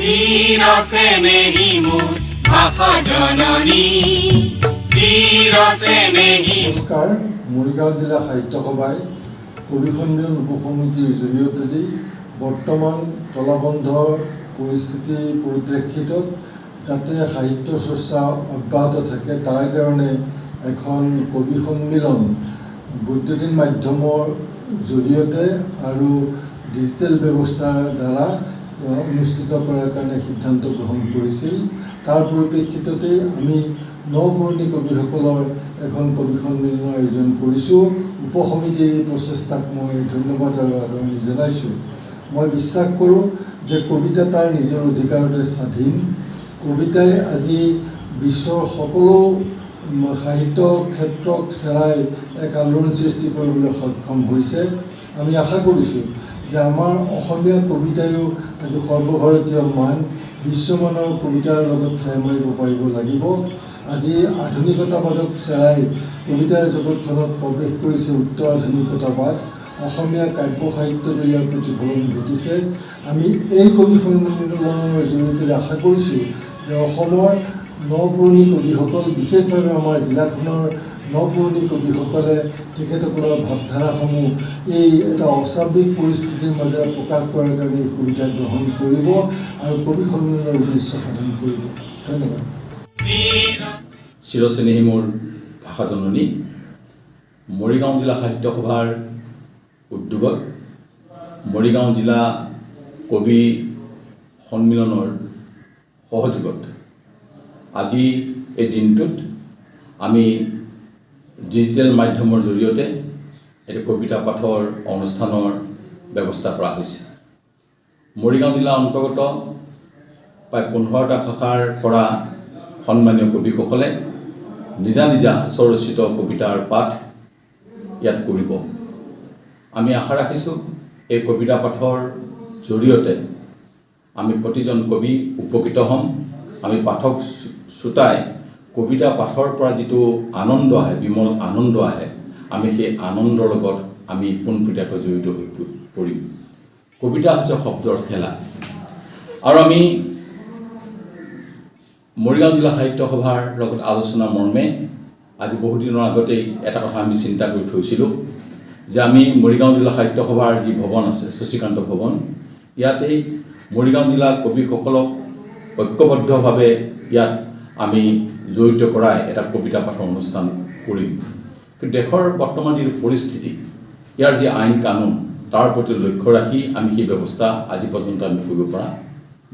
চিৰ চেনেহী মোৰ ভাষা জননী, চিৰ চেনেহী। নমস্কাৰ। মৰিগাঁও জিলা সাহিত্য সভাই কবি সন্মিলন উপসমিতিৰ জৰিয়তেদি বৰ্তমান তলাবন্ধৰ পৰিস্থিতিৰ পৰিপ্ৰেক্ষিতত যাতে সাহিত্য চৰ্চা অব্যাহত থাকে, তাৰ কাৰণে এখন কবি সন্মিলন বৈদ্যুতিন মাধ্যমৰ জৰিয়তে আৰু ডিজিটেল ব্যৱস্থাৰ দ্বাৰা অনুষ্ঠিত কৰাৰ কাৰণে সিদ্ধান্ত গ্ৰহণ কৰিছিল। তাৰ পৰিপ্ৰেক্ষিততেই আমি ন পুৰণি কবিসকলৰ এখন কবি সন্মিলনৰ আয়োজন কৰিছোঁ। উপসমিতিৰ এই প্ৰচেষ্টাক মই ধন্যবাদ আৰু আদৰণি জনাইছোঁ। মই বিশ্বাস কৰোঁ যে কবিতা তাৰ নিজৰ অধিকাৰতে স্বাধীন। কবিতাই আজি বিশ্বৰ সকলো সাহিত্য ক্ষেত্ৰক চেৰাই এক আলোড়ন সৃষ্টি কৰিবলৈ সক্ষম হৈছে। আমি আশা কৰিছোঁ যে আমাৰ অসমীয়া কবিতায়ো আজি সৰ্বভাৰতীয় মান, বিশ্বমানৰ কবিতাৰ লগত ঠাই মাৰিব পাৰিব লাগিব। আজি আধুনিকতাবাদক চেৰাই কবিতাৰ জগতখনত প্ৰৱেশ কৰিছে উত্তৰ আধুনিকতাবাদ। অসমীয়া কাব্য সাহিত্যৰো ইয়াৰ প্ৰতিফলন ঘটিছে। আমি এই কবি সন্মিলনৰ জৰিয়তে আশা কৰিছোঁ যে অসমৰ ন পুৰণি কবিসকল, বিশেষভাৱে আমাৰ জিলাখনৰ ন পুৰণি কবিসকলে তেখেতসকলৰ ভাৱধাৰাসমূহ এই এটা অস্বাভাৱিক পৰিস্থিতিৰ মাজেৰে প্ৰকাশ কৰাৰ কাৰণে এই সুবিধা গ্ৰহণ কৰিব আৰু কবি সন্মিলনৰ উদ্দেশ্য সাধন কৰিব। ধন্যবাদ। চিৰচেনেহী মোৰ ভাষা জননী। মৰিগাঁও জিলা সাহিত্য সভাৰ উদ্যোগত মৰিগাঁও জিলা কবি সন্মিলনৰ সহযোগত আজি এই দিনটোত আমি ডিজিটেল মাধ্যমৰ জৰিয়তে এটি কবিতা পাঠৰ অনুষ্ঠানৰ ব্যৱস্থা কৰা হৈছে। মৰিগাঁও জিলাৰ অন্তৰ্গত প্ৰায় 15টা শাখাৰ পৰা সন্মানীয় কবিসকলে নিজা নিজা স্বৰচিত কবিতাৰ পাঠ ইয়াত কৰিব। আমি আশা ৰাখিছোঁ, এই কবিতা পাঠৰ জৰিয়তে আমি প্ৰতিজন কবি উপকৃত হ'ম। আমি পাঠক শ্ৰোতাই কবিতা পাঠৰ পৰা যিটো আনন্দ আহে, বিমল আনন্দ আহে, আমি সেই আনন্দৰ লগত আমি পোনপটীয়াকৈ জড়িত হৈ পৰিম। কবিতা হৈছে শব্দৰ খেলা। আৰু আমি মৰিগাঁও জিলা সাহিত্য সভাৰ লগত আলোচনা মৰ্মে আজি বহুদিনৰ আগতেই এটা কথা আমি চিন্তা কৰি থৈছিলোঁ যে আমি মৰিগাঁও জিলা সাহিত্য সভাৰ যি ভৱন আছে, শশীকান্ত ভৱন, ইয়াতেই মৰিগাঁও জিলাৰ কবিসকলক ঐক্যবদ্ধভাৱে ইয়াত আমি জড়িত কৰাই এটা কবিতা পাঠৰ অনুষ্ঠান কৰিম। কিন্তু দেশৰ বৰ্তমান যিটো পৰিস্থিতি, ইয়াৰ যি আইন কানুন, তাৰ প্ৰতি লক্ষ্য ৰাখি আমি সেই ব্যৱস্থা আজি পৰ্যন্ত আমি কৰিব পৰা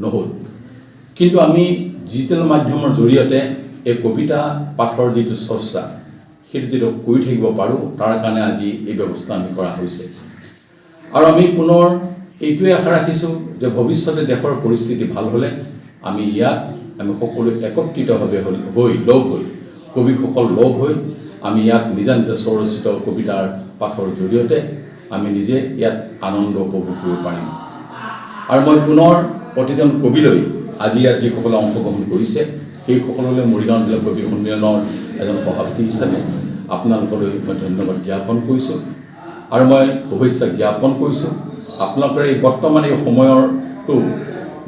নহ'ল। কিন্তু আমি ডিজিটেল মাধ্যমৰ জৰিয়তে এই কবিতা পাঠৰ যিটো চৰ্চা, সেইটো যিটো কৰি থাকিব পাৰোঁ, তাৰ কাৰণে আজি এই ব্যৱস্থা আমি কৰা হৈছে। আৰু আমি পুনৰ এইটোৱে আশা ৰাখিছোঁ যে ভৱিষ্যতে দেশৰ পৰিস্থিতি ভাল হ'লে আমি ইয়াত আমি সকলো একত্ৰিতভাৱে হৈ, লগ হৈ, কবিসকল লগ হৈ আমি ইয়াত নিজা নিজা স্বৰচিত কবিতাৰ পাঠৰ জৰিয়তে আমি নিজে ইয়াত আনন্দ উপভোগ কৰিব পাৰিম। আৰু মই পুনৰ প্ৰতিজন কবিলৈ, আজি ইয়াত যিসকলে অংশগ্ৰহণ কৰিছে, সেইসকললৈ মৰিগাঁও জিলা কবি সন্মিলনৰ এজন সভাপতি হিচাপে আপোনালোকলৈ মই ধন্যবাদ জ্ঞাপন কৰিছোঁ আৰু মই শুভেচ্ছা জ্ঞাপন কৰিছোঁ। আপোনালোকৰ এই বৰ্তমান এই সময়ৰটো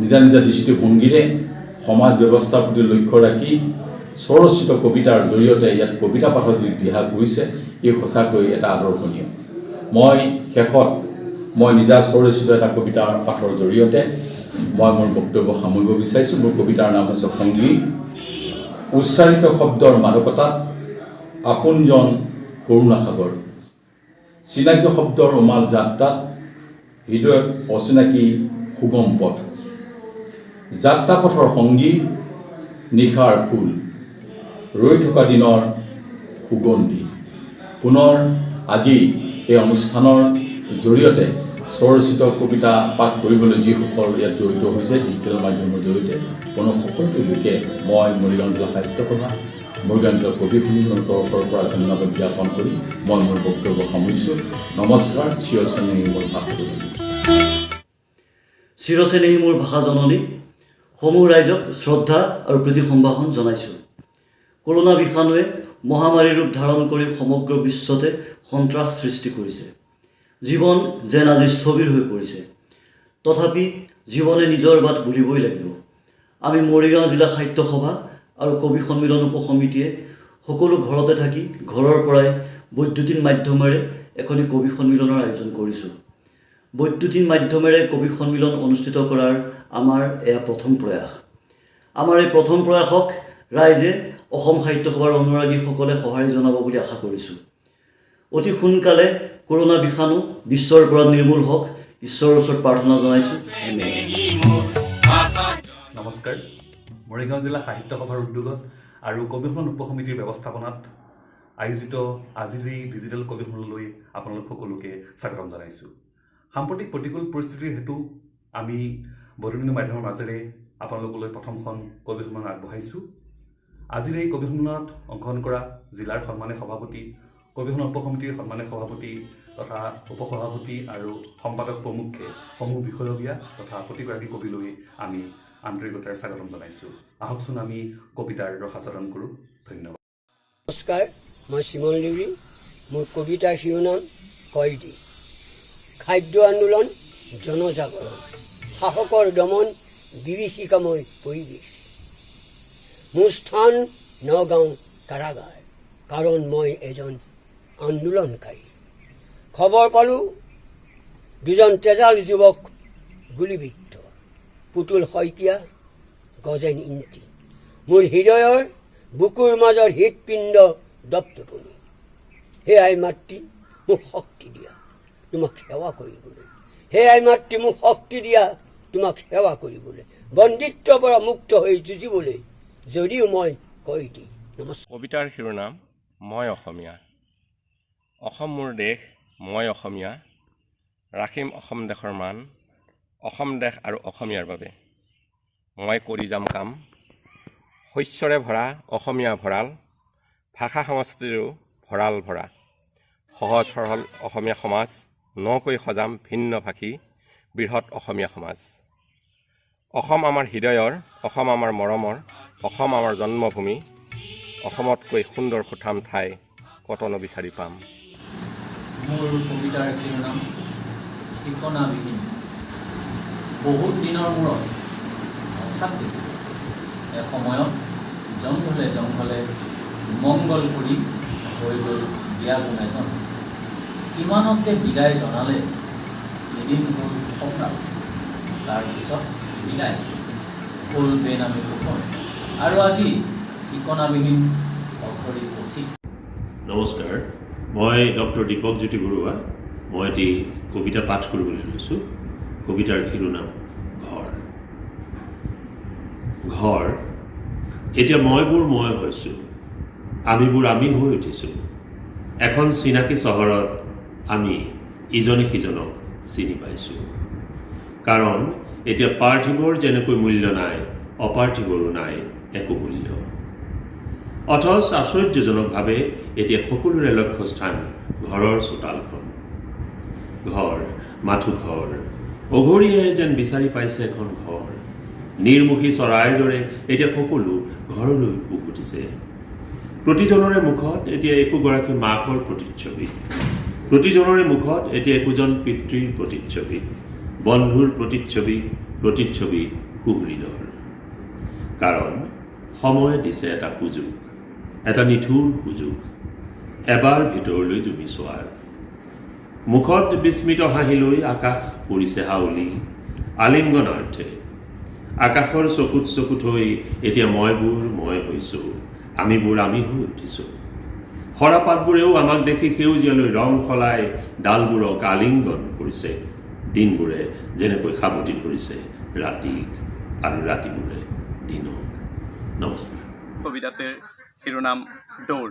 নিজা নিজা দৃষ্টিভংগীৰে সমাজ ব্যৱস্থাৰ প্ৰতি লক্ষ্য ৰাখি স্বৰচিত কবিতাৰ জৰিয়তে ইয়াত কবিতা পাঠৰ যি দিহা কৰিছে, ই সঁচাকৈ এটা আদৰ্শনীয়। মই শেষত মই নিজা স্বৰচিত এটা কবিতাৰ পাঠৰ জৰিয়তে মই মোৰ বক্তব্য সামৰিব বিচাৰিছোঁ। মোৰ কবিতাৰ নাম হৈছে সংগী। উচ্চাৰিত শব্দৰ মাদকতাত আপোনজন কৰোণাসাগৰ, চিনাকি শব্দৰ উমাল যাত্ৰাত হৃদয়ত অচিনাকি সুগম পথ, যাত্ৰা পথৰ সংগী নিশাৰ ফুল, ৰৈ থকা দিনৰ সুগন্ধি। পুনৰ আজি এই অনুষ্ঠানৰ জৰিয়তে স্বৰচিত কবিতা পাঠ কৰিবলৈ যিসকল ইয়াত জড়িত হৈছে ডিজিটেল মাধ্যমৰ জৰিয়তে, পুনৰ সকলোকে মই মৰিগাঁও জিলা সাহিত্য সভা, মৰিগাঁও জিলা কবি সন্মিলনৰ তৰফৰ পৰা ধন্যবাদ জ্ঞাপন কৰি মই মোৰ বক্তব্য সামৰিছোঁ। নমস্কাৰ। চিৰচেনেহী মোৰ ভাষা। চিৰচেনেহী মোৰ ভাষা জননী। সমূহ ৰাইজক শ্ৰদ্ধা আৰু প্ৰীতি সম্ভাষণ জনাইছোঁ। কৰোণা বিষাণুৱে মহামাৰী ৰূপ ধাৰণ কৰি সমগ্ৰ বিশ্বতে সন্ত্ৰাস সৃষ্টি কৰিছে। জীৱন যেন আজি স্থবিৰ হৈ পৰিছে। তথাপি জীৱনে নিজৰ বাট বুলিবই লাগিব। আমি মৰিগাঁও জিলা সাহিত্য সভা আৰু কবি সন্মিলন উপসমিতিয়ে সকলো ঘৰতে থাকি ঘৰৰ পৰাই বৈদ্যুতিন মাধ্যমেৰে এখনি কবি সন্মিলনৰ আয়োজন কৰিছোঁ। বৈদ্যুতিন মাধ্যমেৰে কবি সন্মিলন অনুষ্ঠিত কৰাৰ আমাৰ এয়া প্ৰথম প্ৰয়াস। আমাৰ এই প্ৰথম প্ৰয়াসক ৰাইজে, অসম সাহিত্য সভাৰ অনুৰাগীসকলে সঁহাৰি জনাব বুলি আশা কৰিছোঁ। অতি সোনকালে কৰোণা বিষাণু বিশ্বৰ পৰা নিৰ্মূল হওক, ঈশ্বৰৰ ওচৰত প্ৰাৰ্থনা জনাইছোঁ। নমস্কাৰ। মৰিগাঁও জিলা সাহিত্য সভাৰ উদ্যোগত আৰু কবি সন্মিলন উপসমিতিৰ ব্যৱস্থাপনাত আয়োজিত আজিৰ এই ডিজিটেল কবি সন্মিলনলৈ আপোনালোক সকলোকে স্বাগতম জনাইছোঁ। সাম্প্ৰতিক প্ৰতিকূল পৰিস্থিতিৰ হেতু আমি বৈদ্যুতিন মাধ্যমৰ মাজেৰে আপোনালোকলৈ প্ৰথমখন কবি সন্মিলন আগবঢ়াইছোঁ। আজিৰ এই কবি সন্মিলনত অংশগ্ৰহণ কৰা জিলাৰ সন্মানীয় সভাপতি, কবি সন্মিলন উপসমিতিৰ সন্মানীয় সভাপতি তথা উপসভাপতি আৰু সম্পাদক প্ৰমুখ্যে সমূহ বিষয়ববীয়া তথা প্ৰতিগৰাকী কবিলৈ আমি আন্তৰিকতাৰে স্বাগতম জনাইছোঁ। আহকচোন, আমি কবিতাৰ ৰসাস্বাদন কৰোঁ। ধন্যবাদ। নমস্কাৰ, মই চিমল দেউৰী। মোৰ কবিতাৰ শিৰোনাম কয়দী। খাদ্য আন্দোলন, জনজাগৰণ, শাসকৰ দমন, বিভীষিকাময় পৰিৱেশ। মোৰ স্থান নগাঁও কাৰাগাৰ, কাৰণ মই এজন আন্দোলনকাৰী। খবৰ পালোঁ, দুজন তেজাল যুৱক গুলীবিদ্ধ, পুতুল শইকীয়া, গজেন ইংতি। মোৰ হৃদয়ৰ বুকুৰ মাজৰ হৃদপিণ্ড দপদপনি। হে আই মাতৃ, মোক শক্তি দিয়া তোমাক সেৱা কৰিবলৈ। হে আই মাতৃ, মোক শক্তি দিয়া তোমাক সেৱা কৰিবলৈ, বন্দিত্বৰ পৰা মুক্ত হৈ যুঁজিবলৈ, যদিও মই কয়দী। নমস্কাৰ। কবিতাৰ শিৰোনাম মই অসমীয়া। অসম মোৰ দেশ, মই অসমীয়া। ৰাখিম অসম দেশৰ মান। অসম দেশ আৰু অসমীয়াৰ বাবে মই কৰি যাম কাম। শস্যৰে ভৰা অসমীয়া ভঁৰাল, ভাষা সংস্কৃতিৰো ভঁৰাল ভৰা। সহজ সৰল অসমীয়া সমাজ, নকৈ সজাম ভিন্ন ভাষী বৃহৎ অসমীয়া সমাজ। অসম আমাৰ হৃদয়ৰ, অসম আমাৰ মৰমৰ, অসম আমাৰ জন্মভূমি। অসমতকৈ সুন্দৰ সুঠাম ঠাই কতনো বিচাৰি পাম? মোৰ কবিতাৰ শিৰোনাম ঠিকনাবিহীন। বহুত দিনৰ মূৰত হঠাৎ দেখিলোঁ, এসময়ত জংঘলে জংঘলে মংগল কৰি হৈ গ'ল বিয়াগোম এজন। কিমানক যে বিদায় জনালে! এদিন হ'ল সংগ্ৰাম, তাৰপিছত বিদায় হ'ল বেনামী ফুকন, আৰু আজি ঠিকনাবিহীন অঘৰী পথিক। নমস্কাৰ, মই ডক্টৰ দীপক জ্যোতি বৰুৱা। মই এটি কবিতা পাঠ কৰিবলৈ লৈছোঁ। কবিতাৰ শিৰোনাম ঘৰ। ঘৰ, এতিয়া মইবোৰ মই হৈছোঁ, আমিবোৰ আমি হৈ উঠিছোঁ। এখন চিনাকি চহৰত আমি ইজনে সিজনক চিনি পাইছোঁ। কাৰণ এতিয়া পাৰ্থিৱৰ যেনেকৈ মূল্য নাই, অপাৰ্থিৱৰো নাই একো মূল্য। অথচ আশ্চৰ্যজনকভাৱে এতিয়া সকলোৰে লক্ষ্যস্থান ঘৰৰ চোতালখন। ঘৰ, মাথো ঘৰ। অঘৰীয়ে যেন বিচাৰি পাইছে এখন ঘৰ। নিৰ্মুখী চৰাইৰ দৰে এতিয়া সকলো ঘৰলৈ উভতিছে। প্ৰতিজনৰে মুখত এতিয়া একোগৰাকী মাকৰ প্ৰতিচ্ছবি, প্ৰতিজনৰে মুখত এতিয়া একোজন পিতৃৰ প্ৰতিচ্ছবি, বন্ধুৰ প্ৰতিচ্ছবি, প্ৰতিচ্ছবি সুহৃদৰ। কাৰণ সময়ে দিছে এটা সুযোগ, এটা নিঠুৰ সুযোগ, এবাৰ ভিতৰলৈ জুমি চোৱাৰ। মুখত বিস্মিত হাঁহি লৈ আকাশ পৰিছে হাউলি আলিংগনাৰ্থে। আকাশৰ চকুত চকু থৈ এতিয়া মইবোৰ মই হৈছোঁ, আমিবোৰ আমি হৈ উঠিছোঁ। সৰাপাতবোৰেও আমাক দেখি সেউজীয়ালৈ ৰং সলাই ডালবোৰক আলিংগন কৰিছে। দিনবোৰে যেনেকৈ সাৱটি ধৰিছে ৰাতিক আৰু ৰাতিবোৰে দিনক। নমস্কাৰ। কবিতাটিৰ শিৰোনাম দৌৰ।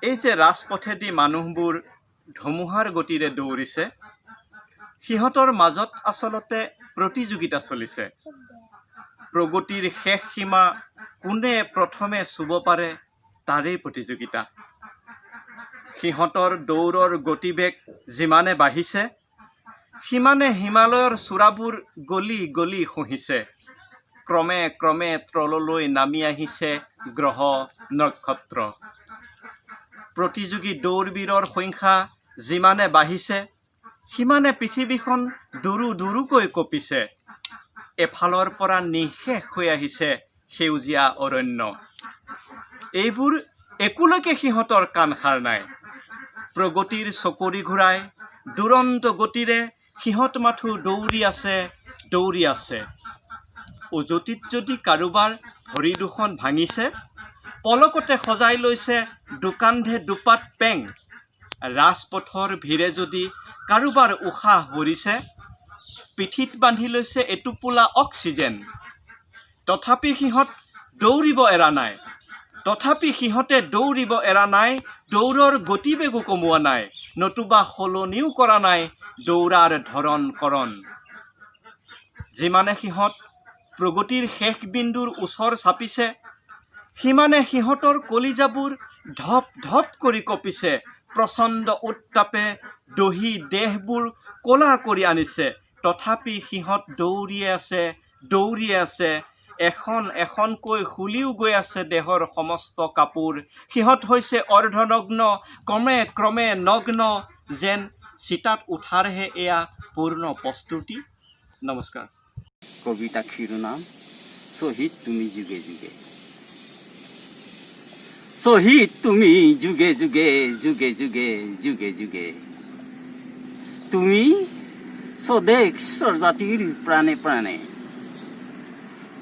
এই যে ৰাজপথেদি মানুহবোৰ ধুমুহাৰ গতিৰে দৌৰিছে, সিহঁতৰ মাজত আচলতে প্ৰতিযোগিতা চলিছে। প্ৰগতিৰ শেষ সীমা কোনে প্ৰথমে চুব পাৰে, তাৰেই প্ৰতিযোগিতা। সিহঁতৰ দৌৰৰ গতিবেগ যিমানে বাঢ়িছে, সিমানে হিমালয়ৰ চূড়াবোৰ গলি গলি খহিছে। ক্ৰমে ক্ৰমে তললৈ নামি আহিছে গ্ৰহ নক্ষত্ৰ। প্ৰতিযোগী দৌৰবীৰৰ সংখ্যা যিমানে বাঢ়িছে, সিমানে পৃথিৱীখন দুৰু দুৰুকৈ কঁপিছে। এফালৰ পৰা নিঃশেষ হৈ আহিছে সেউজীয়া অৰণ্য। এইবোৰ একোলৈকে সিহঁতৰ কাণসাৰ নাই। প্ৰগতিৰ চকৰি ঘূৰাই দুৰন্ত গতিৰে সিহঁত মাথো দৌৰি আছে, দৌৰি আছে। উজতিত যদি কাৰোবাৰ ভৰি দুখন ভাঙিছে, পলকতে সজাই লৈছে দোকান্ধে দুপাত পেং। ৰাজপথৰ ভিৰে যদি কাৰোবাৰ উশাহ ভৰিছে, পিঠিত বান্ধি লৈছে এটোপোলা অক্সিজেন। তথাপি সিহঁত দৌৰিব এৰা নাই, তথাপি সিহঁতে দৌৰিব এৰা নাই, দৌৰৰ গতিবেগো কমোৱা নাই, নতুবা সলনিও কৰা নাই দৌৰাৰ ধৰণ কৰণ। যিমানে সিহঁত প্ৰগতিৰ শেষ বিন্দুৰ ওচৰ চাপিছে, সিমানে সিহঁতৰ কলিজাবোৰ ধপ ধপ কৰি কঁপিছে। প্ৰচণ্ড উত্তাপে দহি দেহবোৰ ক'লা কৰি আনিছে। তথাপি সিহঁত দৌৰিয়ে আছে, দৌৰিয়ে আছে। এখন এখনকৈ খুলিও গৈ আছে দেহৰ সমস্ত কাপোৰ। সিহঁত হৈছে অৰ্ধনগ্ন, ক্ৰমে ক্ৰমে নগ্ন, যেন চিতাত উঠাৰহে এয়া পূৰ্ণ প্ৰস্তুতি। নমস্কাৰ। কবিতা শিৰোনাম শ্বহীদ তুমি যুগে যুগে। শ্বহীদ তুমি যুগে যুগে, যুগে যুগে, যুগে যুগে, তুমি স্বদেশ স্বজাতিৰ প্ৰাণে প্ৰাণে।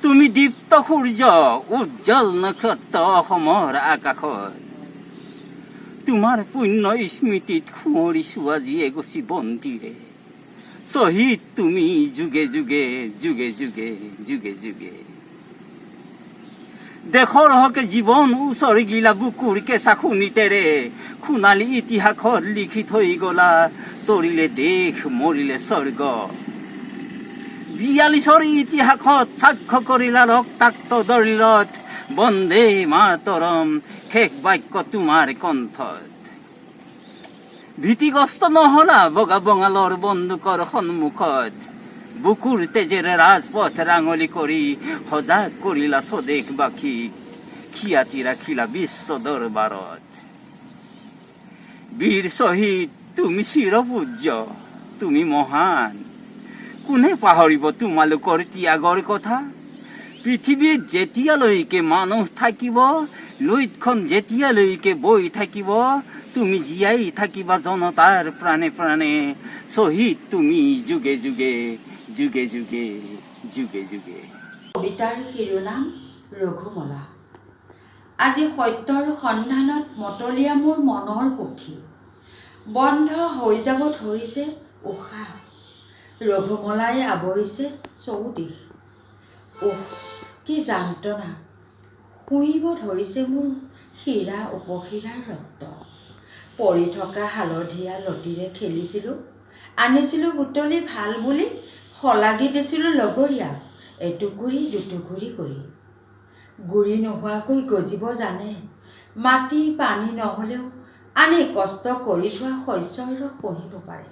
তুমি দীপ্ত সূৰ্য, উজ্জ্বল নক্ষত্ৰ অসমৰ আকাশত। তোমাৰ পুণ্য স্মৃতিত সোঁৱৰিছো আজি এগছি বন্তিৰে। শ্বহীদ তুমি যুগে যুগে, যুগে যুগে, যুগে যুগে। দেশৰ হকে জীৱন উচৰ্গিলা বুকুৰ কেঁচা শোণিতেৰে। সোণালী ইতিহাসত লিখি থৈ গলা, তৰিলে দেশ মৰিলে স্বৰ্গ। 42ৰ ইতিহাসত সাক্ষ্য কৰিলা ৰক্তাক্ত দলিলত, বন্দে মাতৰম শেষ বাক্য তোমাৰ কণ্ঠত। ভীতিগ্ৰস্ত নহলা বগা বঙালৰ বন্দুকৰ সন্মুখত। বুকুৰ তেজেৰে ৰাজপথ ৰাঙলী কৰি সজাগ কৰিলা স্বদেশবাসীক, খিয়াতি ৰাখিলা বিশ্ব দৰবাৰত। বীৰ শ্বহীদ তুমি চিৰপূজ্য, তুমি মহান। কোনে পাহৰিব তোমালোকৰ ত্যাগৰ কথা? পৃথিৱীত যেতিয়ালৈকে মানুহ থাকিব, লুইতখন যেতিয়ালৈকে বৈ থাকিব, তুমি জীয়াই থাকিবা জনতাৰ প্ৰাণে প্ৰাণে। শ্বহীদ তুমি যুগে যুগে, যুগে যুগে, যুগে যুগে। কবিতাৰ শিৰোনাম ৰঘুমলা। আজি সত্যৰ সন্ধানত মতলীয়া মোৰ মনৰ পক্ষী। বন্ধ হৈ যাব ধৰিছে উশাহ, ৰঘুমলাই আৱৰিছে চৌদিশ। উহ, কি যান্ত্ৰণা! শুহিব ধৰিছে মোৰ শিৰা উপশিৰাৰ ৰক্ত। পৰি থকা হালধীয়া লতিৰে খেলিছিলোঁ, আনিছিলোঁ বুটলি ভাল বুলি শলাগি দিছিলোঁ লগৰীয়াক, এটুকুৰি দুটুকুৰি কৰি। গুৰি নোহোৱাকৈ গজিব জানে, মাটি পানী নহ'লেও আনে কষ্ট কৰি থোৱা শস্যৰ ৰস শুহিব পাৰে।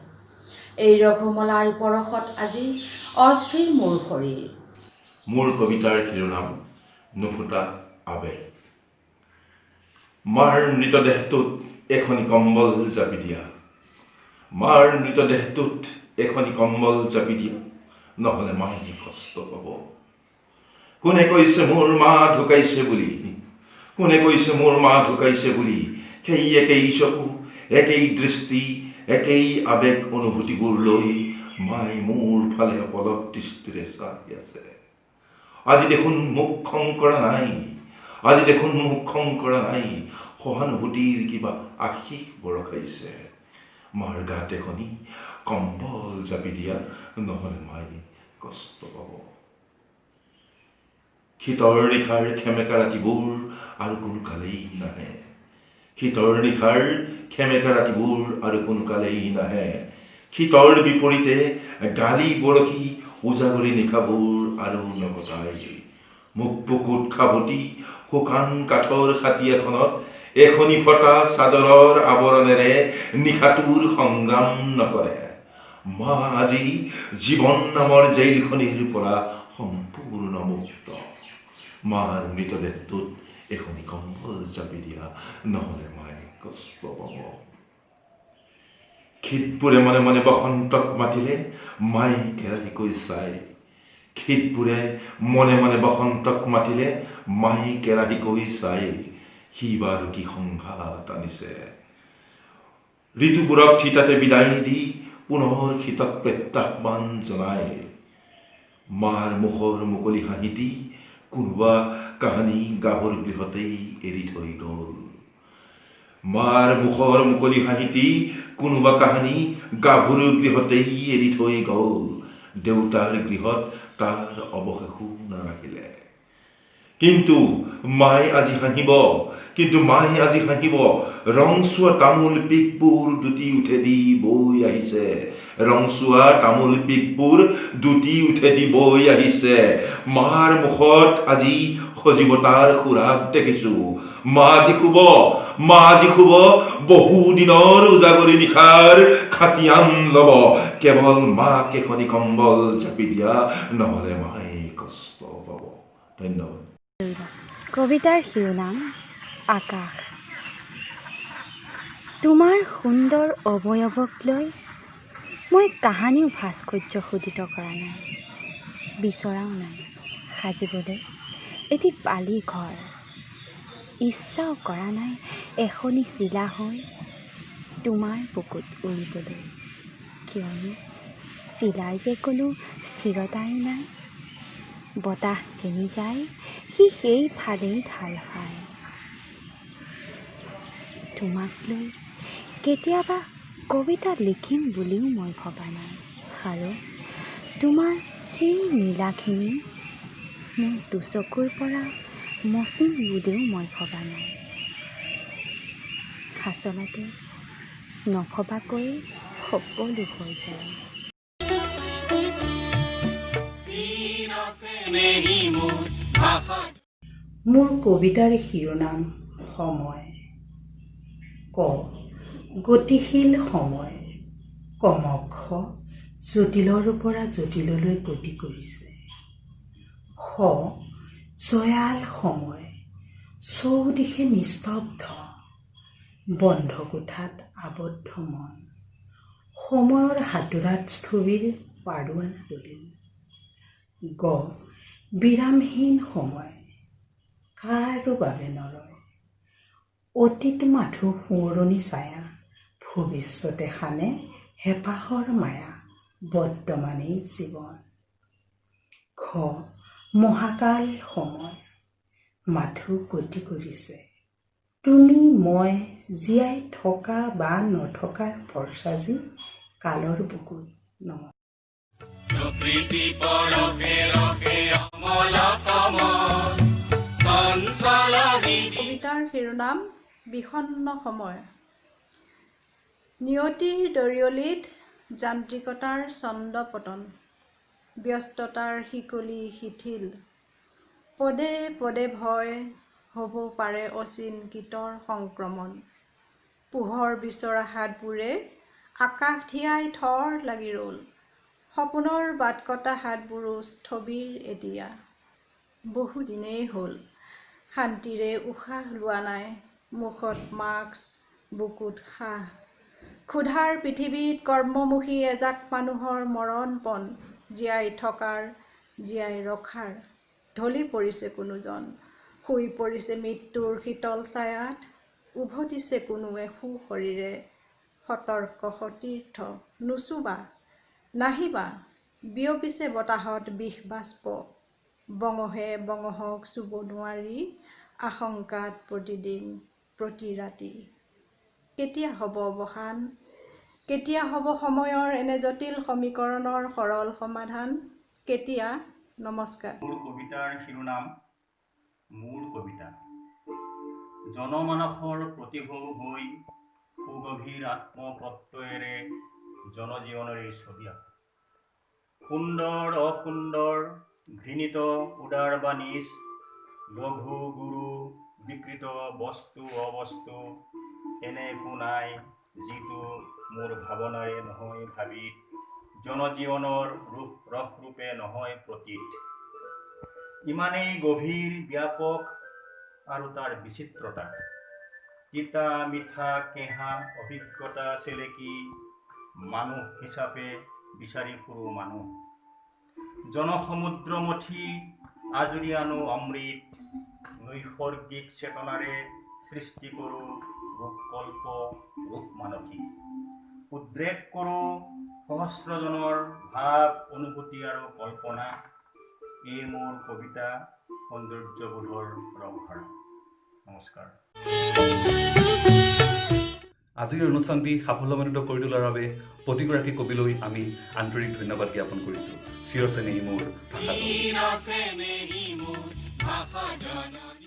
এই ৰঘুমলাৰ পৰশত আজি অস্থিৰ মোৰ শৰীৰ। মোৰ কবিতাৰ শিৰোনাম নুফুটা আৱেগ। মাৰ মৃতদেহটোত এখনি কম্বল জাপি দিয়া, মাৰ মৃতদেহটোত এখনি কম্বল জাপি দিয়া, নহ'লে মায়ে কষ্ট পাব। কোনে কৈছে মোৰ মা ঢুকাইছে বুলি? কোনে কৈছে মোৰ মা ঢুকাইছে বুলি? সেই একেই চকু, একেই দৃষ্টি, একেই আৱেগ অনুভূতিবোৰ লৈ মায়ে মোৰ ফালে অপলক দৃষ্টিৰে চাই আছে। আজি দেখোন মোক খং কৰা নাই, আজি দেখোন মোক খং কৰা নাই, সহানুভূতিৰ কিবা আশীষ বৰষাইছে। মাৰ গাত এখনি কম্বল জাপি দিয়া, নহ'লে মায়ে কষ্ট পাব। শীতৰ নিশাৰ সেমেকা ৰাতিবোৰ আৰু কোনো কালেই নাহে, শীতৰ নিশাৰ সেমেকা ৰাতিবোৰ আৰু কোনো কালেই নাহে। শীতৰ বিপৰীতে গালি বৰশী উজাগৰী নিশাবোৰ আৰু নকটায়। মোক বুকুত সাৱটি শুকান কাঠৰ খাটি এখনত এখনি ফটা চাদৰৰ আৱৰণেৰে নিশাটোৰ সংগ্ৰাম নকৰে। মা আজি জীৱন নামৰ জেইলখনিৰ পৰা সম্পূৰ্ণ মুক্ত। মাৰ মৃতদেহটোত এখনি কম্বল জাপি দিয়া, নহ'লে মায়ে কষ্ট পাব। শীতবোৰে মনে মনে বসন্তক মাতিলে মায়ে কেৰাহিকৈ চায়। শীতবোৰে মনে মনে বসন্তক মাতিলে, মায়ে কেৰাহীকৈ চাই সি বাৰু কি সংঘাত আনিছে। ঋতুবোৰক থিতাতে বিদায় দি পুনৰ শীতক প্ৰত্যাহ্বান জনাই মাৰ মুখৰ মুকলি হাঁহিটি কোনোবা কাহানি গাভৰু গৃহতেই এৰি থৈ গ'ল। মাৰ মুখৰ মুকলি হাঁহিটি কোনোবা কাহানি গাভৰু গৃহতেই এৰি থৈ গ'ল। দেউতাৰ গৃহত তাৰ অৱশেষো নাৰাখিলে। কিন্তু মায়ে আজি হাঁহিব, কিন্তু মায়ে আজি হাঁহিব। ৰংচোৱা তামোল পিকবোৰ দুটি উঠেদি বৈ আহিছে, ৰংচোৱা তামোল পিকবোৰ দুটি উঠেদি বৈ আহিছে। মাৰ মুখত আজি সজীৱতাৰ সুৰাগ দেখিছো। মা আজি শুব, মা আজি শুব, বহুদিনৰ উজাগৰী নিশাৰ খাতিয়ান ল'ব। কেৱল মাক এখনি কম্বল জাপি দিয়া, নহ'লে মায়ে কষ্ট পাব। ধন্যবাদ। কবিতাৰ শিৰোনাম আকাশ। তোমাৰ সুন্দৰ অৱয়বক লৈ মই কাহানিও ভাস্কৰ্য খোদিত কৰা নাই, বিচৰাও নাই সাজিবলৈ এটি বালি ঘৰ, ইচ্ছাও কৰা নাই এখনি চিলা হৈ তোমাৰ বুকুত উৰিবলৈ। কিয়নো চিলাৰ যে কোনো স্থিৰতাই নাই, বতাহ যেনি যায় সি সেইফালেই ঢাল খায়। তোমাক লৈ কেতিয়াবা কবিতা লিখিম বুলিও মই ভবা নাই, আৰু তোমাৰ সেই নীলাখিনি মোৰ দুচকুৰ পৰা মচিম বুলিও মই ভবা নাই। আচলতে নভবাকৈয়ে সকলো হৈ যায়। মোৰ কবিতাৰ শিৰোনাম সময়। ক গতিশীল সময় কমক্ষ জটিলৰ পৰা জটিললৈ গতি কৰিছে। খ জয়াল সময় চৌদিশে নিস্তব্ধ, বন্ধ কোঠাত আবদ্ধ মন, সময়ৰ হাতোৰাত স্থবিৰ পাৰোৱানা দলিল। গ বিৰামহীন সময় কাৰো বাবে নৰয়, অতীত মাথো সোঁৱৰণি ছায়া, ভৱিষ্যতে সানে হেঁপাহৰ মায়া, বৰ্তমানেই জীৱন। ঘ মহাকাল সময় মাথো গতি কৰিছে, তুমি মই জীয়াই থকা বা নথকাৰ ফৰচাজি কালৰ বুকুত নহয়। কবিতাৰ শিৰোনাম বিষণ্ণ সময়। নিয়তিৰ দৰিয়লিত যান্ত্ৰিকতাৰ ছন্দপতন, ব্যস্ততাৰ শিকলি শিথিল, পদে পদে ভয় হ'ব পাৰে অচিন কীটৰ সংক্ৰমণ। পোহৰ বিচৰা হাতবোৰে আকাশ ধিয়াই থৰ লাগি ৰ'ল, সপোনৰ বাট কটা হাতবোৰো স্থবিৰ এতিয়া। বহুদিনেই হ'ল শান্তিৰে উশাহ লোৱা নাই, মুখত মাস্ক বুকুত সাহ। ক্ষুধাৰ পৃথিৱীত কৰ্মমুখী এজাক মানুহৰ মৰণপণ, জীয়াই থকাৰ জীয়াই ৰখাৰ। ঢলি পৰিছে কোনোজন, শুই পৰিছে মৃত্যুৰ শীতল ছায়াত, উভতিছে কোনোৱে সুশৰীৰে। সতৰ্ক সতীৰ্থ নুচুবা নাহিবা, বিয়পিছে বতাহত বিষ বাষ্প। বঙহে বঙহক চুব নোৱাৰি, আশংকাত প্ৰতিদিন প্ৰতি ৰাতি। কেতিয়া হ'ব অৱসান, কেতিয়া হ'ব সময়ৰ এনে জটিল সমীকৰণৰ সৰল সমাধান, কেতিয়া? নমস্কাৰ। মোৰ কবিতাৰ শিৰোনাম মোৰ কবিতা। জনমানসৰ প্ৰতিভূ হৈ সুগভীৰ আত্মপ্ৰত্যয়েৰে জনজীৱনৰে ছবি আঁকো। সুন্দৰ অসুন্দৰ, ঘৃণিত উদাৰ বা নীচ, লঘু গুৰু, বিকৃত বস্তু অবস্তু, এনে একো নাই যিটো মোৰ ভাৱনাৰে নহয় ভাবিত, জনজীৱনৰ ৰূপ ৰসৰূপে নহয় প্ৰতীত। ইমানেই গভীৰ ব্যাপক আৰু তাৰ বিচিত্ৰতা, তিতা মিঠা কেঁহা অভিজ্ঞতা চেলেকি মানুহ হিচাপে বিচাৰি ফুৰোঁ মানুহ। জনসমুদ্ৰ মথি আজুৰি আনো অমৃত, নৈসৰ্গিক চেতনাৰে সৃষ্টি কৰোঁ ৰূপকল্প ৰূপ মানসী, উদ্ৰেক কৰোঁ সহস্ৰজনৰ ভাৱ অনুভূতি আৰু কল্পনা। এই মোৰ কবিতা সৌন্দৰ্যবোধৰ ৰসধাৰা। নমস্কাৰ। আজিৰ অনুষ্ঠানটি সাফল্যমণ্ডিত কৰি তোলাৰ বাবে প্ৰতিগৰাকী কবিলৈ আমি আন্তৰিক ধন্যবাদ জ্ঞাপন কৰিছোঁ। চিৰচেনেহী মোৰ ভাষা জননী। চিৰ চেনেহী মোৰ ভাষা জননী।